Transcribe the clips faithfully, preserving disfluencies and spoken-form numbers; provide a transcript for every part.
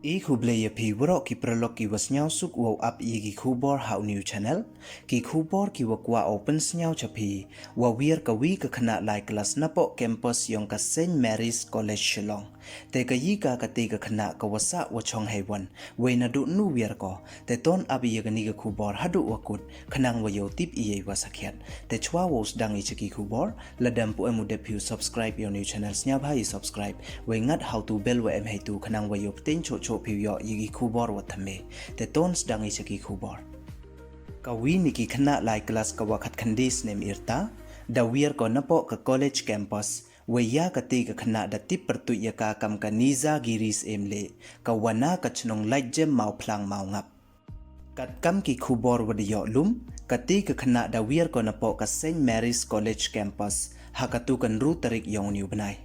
I khublei ya phi waroh ki paralok ki wa sniawsuk wow ap ya ki khubor ha u new channel. Ki khubor ki wa kwah o pynsniaw cha phi, wa wiar ka wi ka khynnah lai klas napoh campus yong ka Saint Mary's College Shillong. Te ka yi ka kate ka khynnah ka wa sah wa chong hei wan, wei naduh nu wiar ko. Te ton ap ya kani ka khubor haduh wa kut, khnang wa yoh tip ya i wa sakhiat. Te chwa wow sdang i cha ki khubor, lada em pu em u dep phi u subscribe ya u new channel, sniawbha i subscribe, wei ngat ha u tu bell wa em hei tu, khnang wa yoh pteng choh choh phi u yoh ya ki khubor wa thymme. Te ton sdang i cha ki khubor. Ka wi ni ki khynnah lai klas ka wa khatkhyndai snem yrta, da wiar ko napoh ka college campus, wei ya kate ka khynnah da tip pyrtuit ya ka kam ka Niza Giri Syiem le, ka wa na ka chnong Laitjem Mawphlang Mawngap. Katkam ki khubor wa da yoh lum, kate ka khynnah da wiar ko napoh ka Saint Mary's College campus, ha katu ka ynru tarik yong u ni u bnai.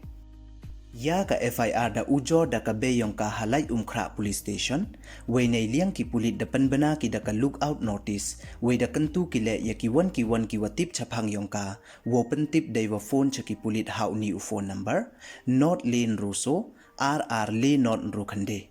Ya ka F I R da ujor da ka bei yong ka ha Laitumkhrah Police Station, wei nei liang ki pulit da pynbna ki da ka lookout notice, wei da kyntu ki le ya ki wan ki wan ki wa tip chaphang yong ka, wow pyntip dei wa phone cha ki pulit ha u ni u phone number, not le ynru so, ar ar le not ynru khyndai.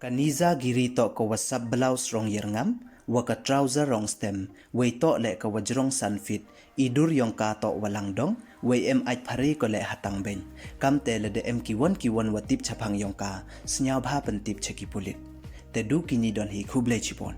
Ka Niza Giri toh ka wa sap blouse rong yar ngam, wa ka trouser rong stem, wei toh le ka wa jrong san feet, i dur yong ka toh wa langdong, wei em ait phare ko le ha tang beng. Kamte lada em ki wan ki wan wa tip chaphang yong ka, sniawbha pyntip cha ki pulit. Te du kini don hi, khublei chibon.